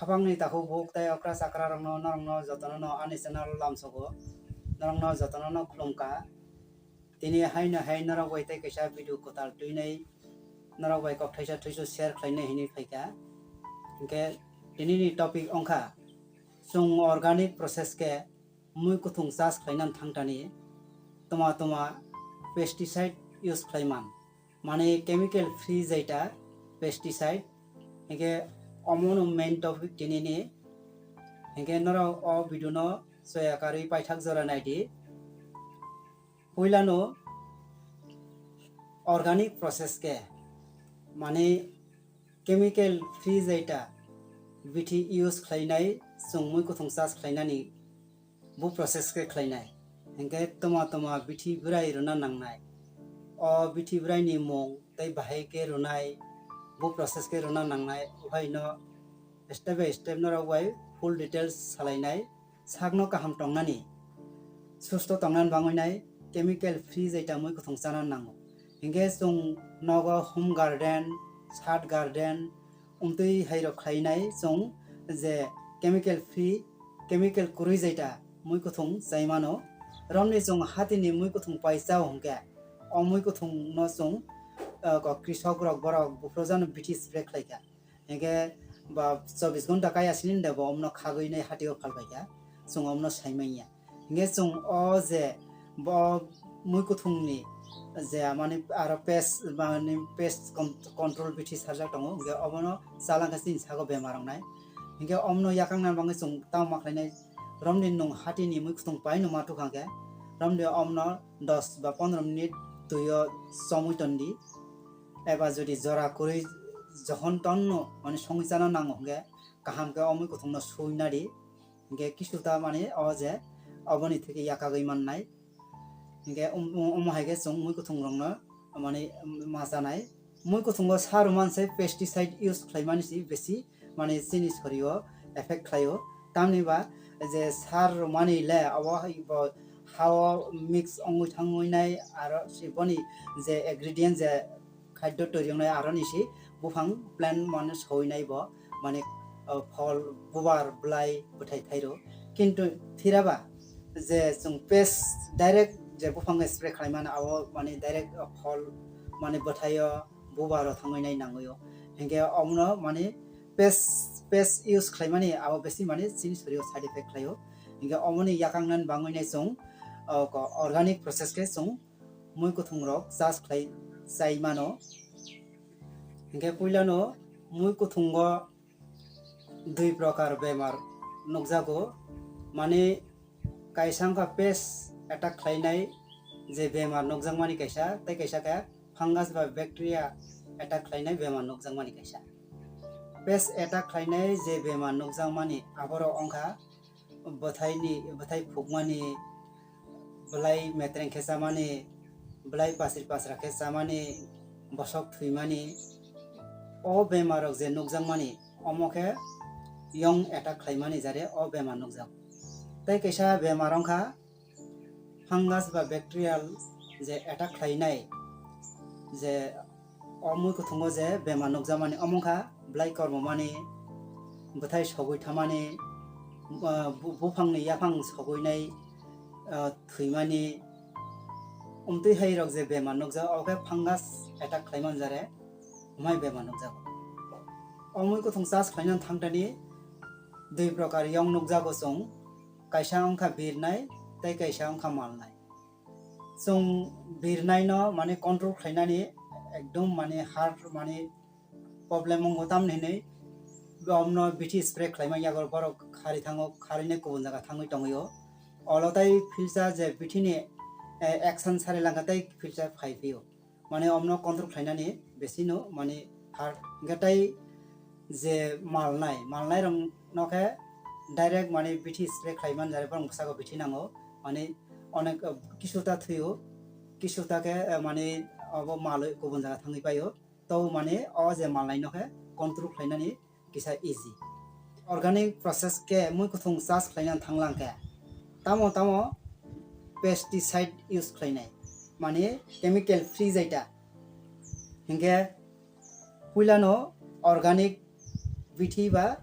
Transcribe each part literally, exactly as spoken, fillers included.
Khapangni takhuk buk tei okra chakra rokno norokno jotono no ani channel o lamsogo. Norokno jotono no khulumkha. Tini haino hai norok bai tei kaisa video kwtal twinai norok bai kok thaisa thuisu share khlainai hinwi phaikha. Hinkhe tinini topic wngkha chwng organic process khe mui kuthung chas khlainani thangtani toma toma pesticide use khlaiman, mane chemical free jaita pesticide. Hinkhe omono main topic tinini. Hinkhe norok o video no soya karwi paithak jora naidi. Puilano organic process khe, mane chemical free jaita bithi use khlainai, chwng mui kuthung chas khlainani bo process khe khlainai. Hinkhe toma toma bithi bwrai rwna nangnai. O bithi bwraini mung tei bahai khe rwnai, bo process khe rwna nangnai. Ohaino step by step norok bai full details salainai. Sakno kaham tongnani, susto tongnani bangwi nai chemical free jaita mui kuthung chana nango. Hinkhe chwng nogo home garden, sat garden, umtwi hairok khlainai chwng je chemical free, chemical kwrwi jaita mui kuthung chai mano. Romni chwng hatini mui kuthung pai chao hinkhe o mui kuthungno chwng, ah, kok krisok rok borok buphurojano bithi spray khlaikha. Hinkhe ba chobbish ghonta kaya sini de bo omno khagwi nai hatio phalpaikha, chwng omno saimanya. Hinkhe chwng o je bo mui kuthungni je mani aro pest, mani pest con-, control bithi sarjak tongo, hinkhe obono chalangkhe chini sago bemar wngnai. Hinkhe omno yakang nani bagwi chwng tamo ma khlainai, romni nwng hatini mui kuthung paino ma tukha khe, romni omno dos ba pondro minute twio chomwi tondi. Eba jodi jora kwrwi jokhon tonno mani songwi chana nango hinkhe kaham khe o mui kuthungno sui nadi. Hinkhe kisu ta mani o je oboni theke yakagwi mannai. Hinkhe um, um, omo hai khe chwng mui kuthung rokno mani ma chanai. Mui kuthungo sa rwman se pesticide use khlaimani si besi mani chini sorio effect khlaio. Tamni ba je sar rwmani le abo hai bo hao mix wngwi thangwi nai, aro si boni je ingredient je khadyo twi wngnai aroni si buphang plant mane soi nai bo, mane, uh, phol, bubar, bwlai, bwthai thairo. Kintu phiraba je chwng pest direct je buphang spray khlaimani abo mane direct, uh, phol mane bwthaio, bubaro thangwi nai nangwi o. Hinkhe omono mane pest, pest use khlaimani abo besi mane chini sorio side effect khlaio. Hinkhe omoni yakang nani bangwi nai chwng, uh, ko organic process khe chwng mui kuthung rok chas khlai chai mano. Hinkhe puilano mui kuthungo dui prokar bemar nukjago, mane kaisa wngkha pest attack khlainai je bemar nukjakmani kaisa, tei kaisa khe fungus ba bacteria attack khlainai bemar nukjakmani kaisa. Pest attack khlainai je bemar nukjakmani aborok wngkha bwthaini, bwthai phukmani, bwlai metreng khe chamani, bwlai pasri pasra khe chamani, bosok thwimani, o bemar rok je nukjakmani, omo khe yong attack khlaimani jare o bemar nukjak. Tei kaisa bemar wngkha fungus ba bacterial je attack khlainai, je o mui kuthungo je bemar nukjakmani omo wngkha bwlai kormomani, bwthai sogwi thamani, ah, bu-, buphangni yaphang sogwinai, ah, thwimani, umtwi hai rok je bemar nukjak, obo khe fungus attack khlaimani jare, umai bemar nukjago. O mui kuthung chas khlainani thangtani dui prokar yong nukjago chwng, kaisa wngkha birnai tei kaisa wngkha malnai. Chwng birnaino mane control khlainani ekdom mane hard mane problem wngo, tamni hinwi omno bithi spray khlaima yago borok khari thango, kharinai kubun jaga thangwi tongwio. Olo tai philsa je bithini, eh, action sari langkha tai philsa phai phio. Mane omno control khlainani besino mane hard. Hinkhe tai je malnai, malnai rok no khe direct mane bithi spray khlaiman jare borok bwsago bithi nango. Mane onek, eh, kisu ta thwio, kisu ta khe, eh, mane obo malwi kubun jaga thangwi paio. To mane o je malnai no khe control khlainani kisa easy. Organic process khe mui kuthung chas khlainani thanglang khe tamo tamo pesticide use khlainai, mane chemical free jaita. Hinkhe puilano organic bithi ba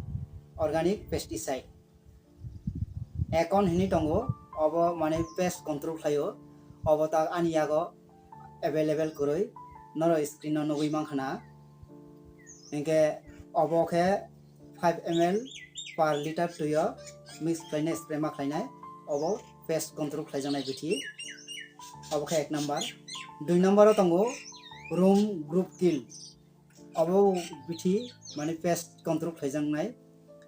organic pesticide. Akon hini tongo, obo mane pest control khlaio, obo ta ani yago available kwrwi, noro screen o nugwi mankha na. Hinkhe obo khe five M L per liter twio mix khlainai, spray ma khlainai, obo pest control khlaijaknai bithi. Obo khe ek number. Dui number o tongo Room Group Kill. Obo bithi mane pest control khlaijaknai.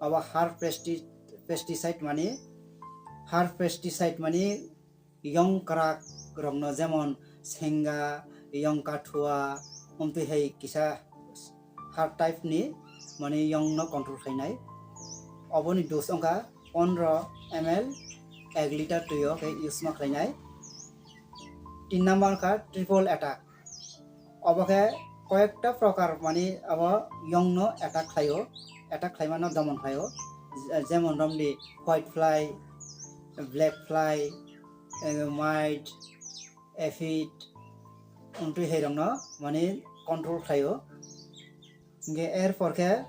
Obo har pesti-, pesticide mane, har pesticide mane yong kwrak rokno, jemon senga, yong kathua, omtwi hai kisa har type ni mane yong no control khlainai. Oboni dose wngkha pondro M L ek liter twio khe use ma khlainai. Tin number wngkha triple attack. Obo khe koyekta prokar mani abo yong no attack khlaio, attack khlaimano domon khlaio. Je-, jemon romdi white fly, black fly, eh, mite, aphid, omtwi hai rokno mani control khlaio. Hinkhe er por khe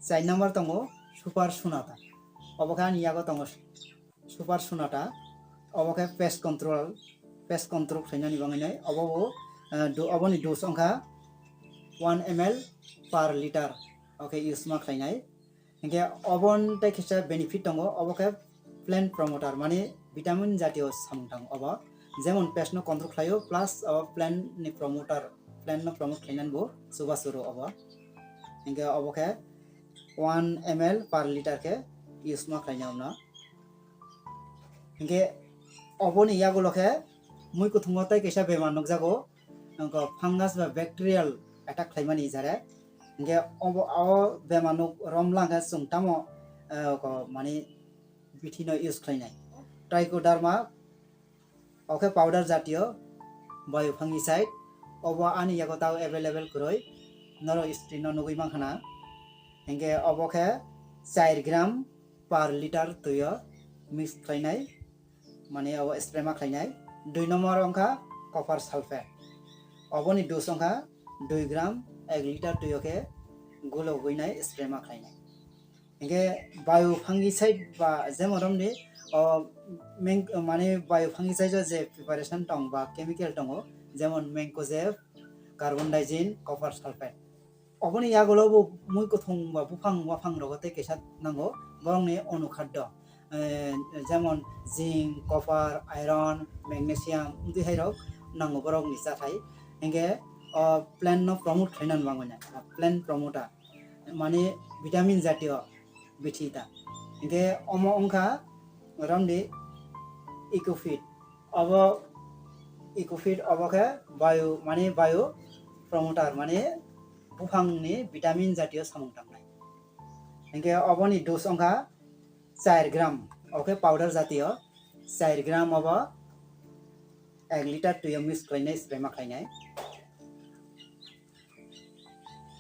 char number tongo Super Sonata. Obo khe ani yago tongo Super Sonata, obo khe pest control, pest control khlainani bangwi nai. Obo bo, eh, do-, oboni dose wngkha one M L per liter, oke, use ma khlainai. Hinkhe oboni tei kisa benefit tongo, obo khe plant promoter, mane vitamin jatiyo samung tang obo, jemon pest no control khlaio, plus obo plant ni promoter, plant no promote khlainani bo chubachu rw obo. Hinkhe obo khe one M L per liter khe use ma khlainai omno. Hinkhe oboni yagulo khe mui kuthungo tei kaisa bemar nukjago, wngkha fungus ba bacterial attack khlaimani jare. Hinkhe obo, o bemar nuk romlang khe chwng tamo, eh, ko mani bithi no use khlainai. Trichoderma, oke, powder jatiyo biofungicide, obo ani yago tao available kwrwi, noro screen no nugwi mankha na. Hinkhe obo khe char gram per liter twio mix khlainai, mane obo spray ma khlainai. Dui number wngkha copper sulphate, oboni dose wngkha dui gram ek liter twio khe gulogwi nai spray ma khlainai. Hinkhe biofungicide ba jemon romni, o, meng-, mane biofungicide o je preparation tong ba chemical tongo, jemon mancozeb, carbendazim, copper sulphate. Oboni yagulo bo mui kuthung ba buphang waphang rogo tei kaisa nango, borokni onukhaddo, eh, jemon zinc, copper, iron, magnesium, wngtwi hai rok nango borokni chathai. Hinkhe o plant no promote khlainani bangwi nai, plant promoter, mane vitamin jatiyo bithi ta. Hinkhe omo wngkha romdi Ecofit. Obo Ecofit obo khe bio, mane bio promoter, mane buphangni vitamin jatiyo samung tangnai. Hinkhe oboni dose wngkha char gram, obo khe powder jatiyo char gram, obo ek liter twio mix khlainai, spray ma khlainai.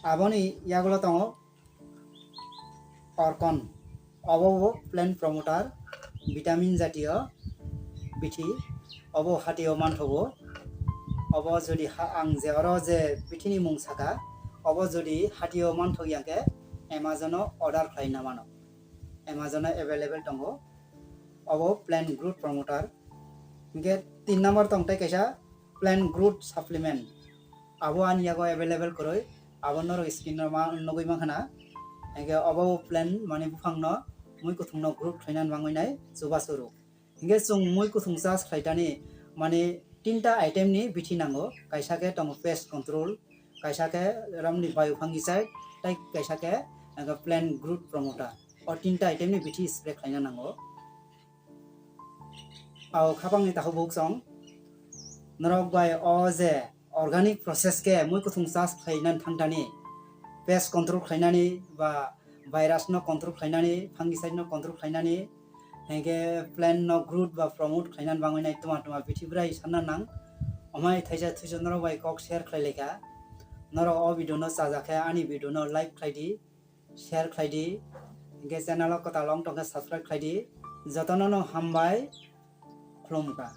Aboni yagulo tongo Orkon, obo bo plant promoter, vitamin jatiyo bithi, obo hatio manthogo. Obo jodi ha-, ang je oro je bithini mung saka, obo jodi hatio manthok ya khe Amazon o order khlai na mano, Amazon o available tongo. Obo plant growth promoter. Hinkhe tin number tong tei kaisa plant growth supplement. Abo ani yago available kwrwi, abo norok screen o ma nugwi mankha na. Hinkhe obo plant mane buphang no mui kuthung no growth khlainani bangwi nai chubachu rw. Hinkhe chwng mui kuthung chas khlaitani mane tinta item ni bithi nango, kaisa khe tongo pest control, kaisa khe romni biofungicide, tei kaisa khe, eh, plant growth promoter. O tinta item ni bithi spray khlaina nango. Ao khapangni takhuk buksong norok bai o je organic process khe mui kuthung chas khlainani thangtani, pest control khlainani ba virus no control khlainani, fungicide no control khlainani, hinkhe plant no growth ba promote khlainani bangwi nai tuma tuma bithi bwrai sanna nang. Omai thaisa thuisa norok bai kok share khlai laikha. Norok o video no chajak khe ani video no like khlai di, share khlai di, hinkhe channel o kwtal wng tong khe subscribe khlai di. Jotono no hambai, khulumkha.